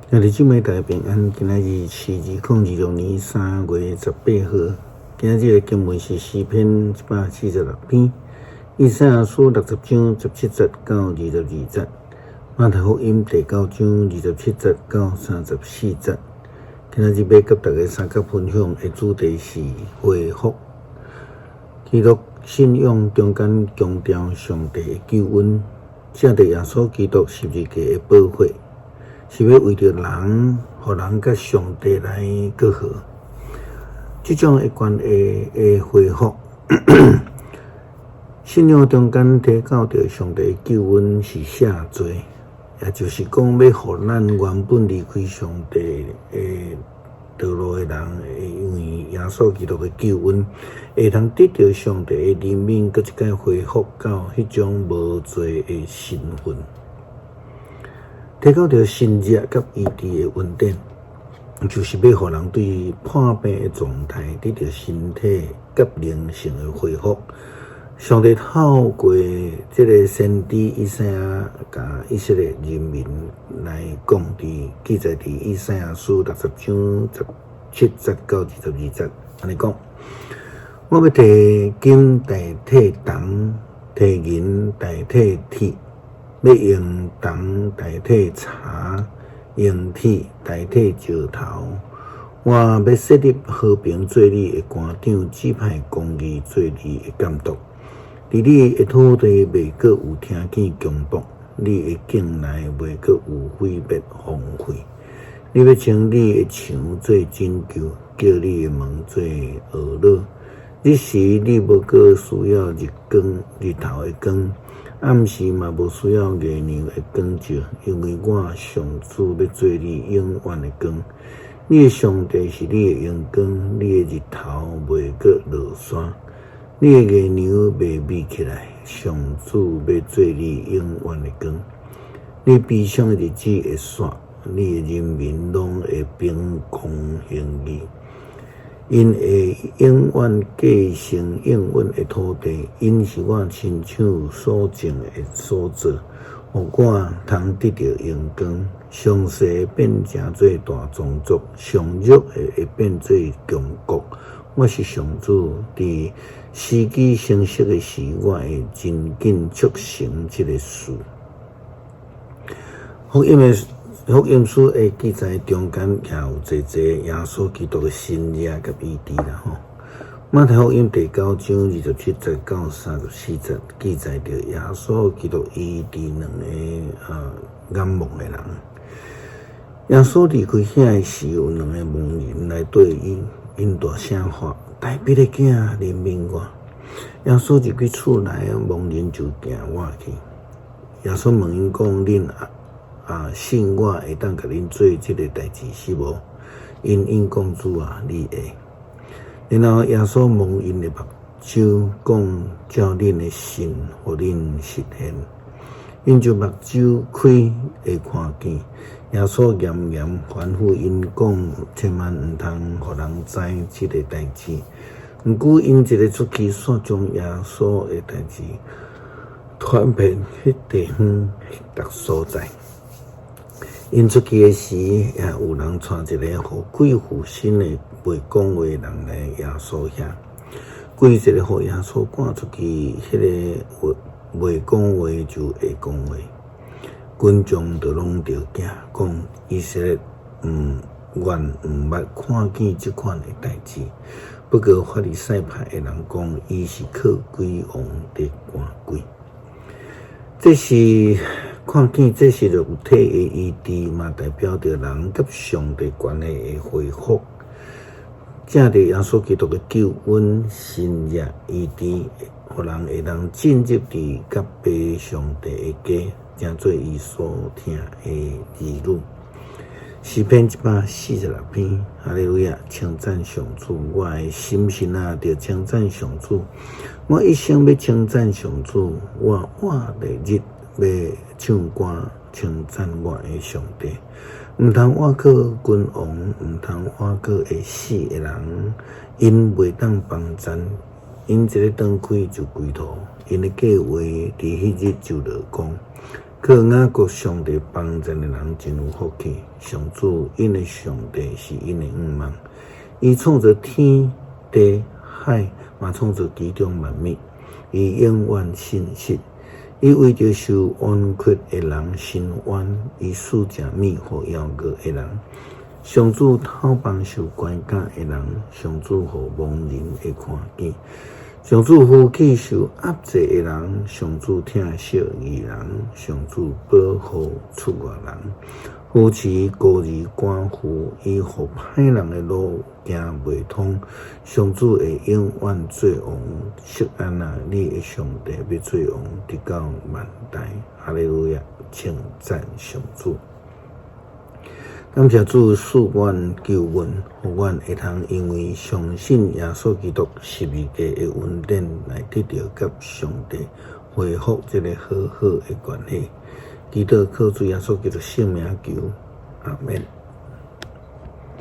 兄弟姊妹大家平安，今仔日是2026年3月18號。今仔日的經文是詩篇146篇，以賽亞書60章17節到22節，馬太福音第九章27節到34節。今仔日欲佮大家相佮分享的主題是恢復。基督信仰中間強調上帝的救恩，藉著耶穌基督十字架的寶血，是欲為著人，予人佮上帝來和好，這種的關係的恢復。信仰中間提到著上帝的救恩是赦罪，也就是講欲予咱原本離開上帝的道路的人，因為耶穌基督的救恩，會通得著上帝的憐憫，閣一擺恢復到彼種無罪的身份。提到著神蹟佮醫治的恩典，就是欲予人對破病的狀態得著身體佮靈性的恢復。上帝透過這个先知以賽亞，共以色列人民來講，佇記載佇以賽亞書六十章十七節到22節，按呢講：我欲提金代替銅，提銀代替鐵。欲用銅代替柴，用鐵代替石頭。我欲設立和平做你的官長，指派公義做你的監督。佇你的土地袂閣有聽見強暴，你的境內袂閣有毀滅荒廢。你欲稱你的牆做拯救，叫你的門做呵咾。彼時你無閣需要日光，日頭的光。暗時嘛無需要月娘的光照，因為我上主欲做你永遠的光。你的上帝是你的榮光，你的日頭袂閣落山，你的月娘袂滅起來。上主欲做你永遠的光，你悲傷的日子會煞，你的人民攏會秉公行義。𪜶會永遠繼承應允的土地，𪜶是我親手所種的所造，予我通得著榮光。上細的變成做大宗族，上弱的會變做強國。我是上主，佇時機成熟的時，我會真緊促成這个事。福音的。福音書的記載中間也有濟濟耶穌基督的神蹟佮醫治啦吼。馬太福音第九章27節到34節記載著耶穌基督醫治兩个眼盲的人。耶穌離開遐的時，有兩个盲人來對伊，𪜶大聲喊：大衛的囝，憐憫我！耶穌入去厝內，盲人就行倚去。耶穌問𪜶講：恁信我會當共恁做這个代誌是無？𪜶應講主啊，你會。然後耶穌摸𪜶的目睭，講照恁的信，予恁實現。𪜶就目睭開，會看見。耶穌嚴嚴吩咐𪜶講，千萬毋通予人知這个代誌。毋過𪜶一个出去，煞將耶穌的代誌傳遍彼地方逐所在。𪜶出去的時，也有人帶一个予鬼附身的袂講話人來耶穌遐，鬼一个予耶穌趕出去，彼个袂講話就會講話，群眾就攏著驚，講以色列毋原毋捌看見這款的代誌。不過法利賽派的人講，伊是靠鬼王佇趕鬼。這是看見，這是肉體的醫治，嘛代表著人佮上帝關係的恢復。藉著耶穌基督的救恩、神蹟醫治，予人會當進入佇佮父上帝的家，成做伊所疼的兒女。詩篇146篇，哈利路亞！稱讚上主，我的心神啊，著稱讚上主。我一生欲稱讚上主，我活的日欲唱歌稱讚我的上帝。毋通倚靠君王，毋通倚靠會死的人，𪜶袂當幫贊，𪜶一个斷開就歸途，𪜶的計劃佇彼日就落空。靠雅各上帝幫贊的人真有福氣。上主𪜶的上帝是𪜶的向望，伊創造天地海，嘛創造其中萬物。伊永遠信實，伊為著受冤屈的人伸冤，伊賜食物予枵餓的人。上主透放受關監的人，上主予盲人會看見。上主扶起受壓制的人，上主疼惜義人，上主保護出外人，扶持孤兒寡婦，伊予歹人的路行袂通。上主會永遠做王，錫安啊，你的上帝欲做王，直到萬代。哈利路亞，稱讚上主。感謝主賜阮救恩，予阮會通因為相信耶穌基督十字架的恩典來得著佮上帝恢復這个和好的關係。祈禱靠主耶穌基督聖名求，阿們。